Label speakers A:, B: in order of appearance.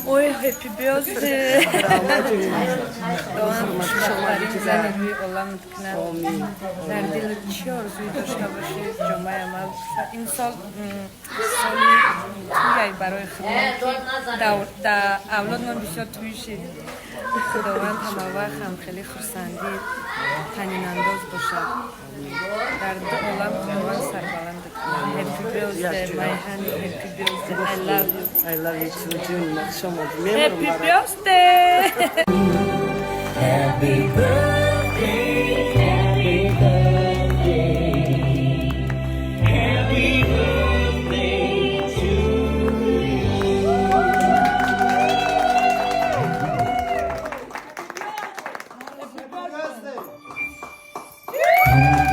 A: Ой, happy birthday! Худованд зани рӯи оламат кунад. Дар дилат чӣ орзуе дошта бошӣ, ҷомаи амал пӯшад. Ин сол соли тӯяй барои худмон, ки дар авлодмон бисёр тӯй шид. Худованд ҳамавақт ҳамхеле хурсандӣ танинандоз бошад. Дар ду олам Худованд сарбаландат кунад. Happy birthday, my honey, happy birthday, I love you.
B: I love you too, ҷон. Хуш омадӣ.
A: Happy birthday!
C: Happy birthday.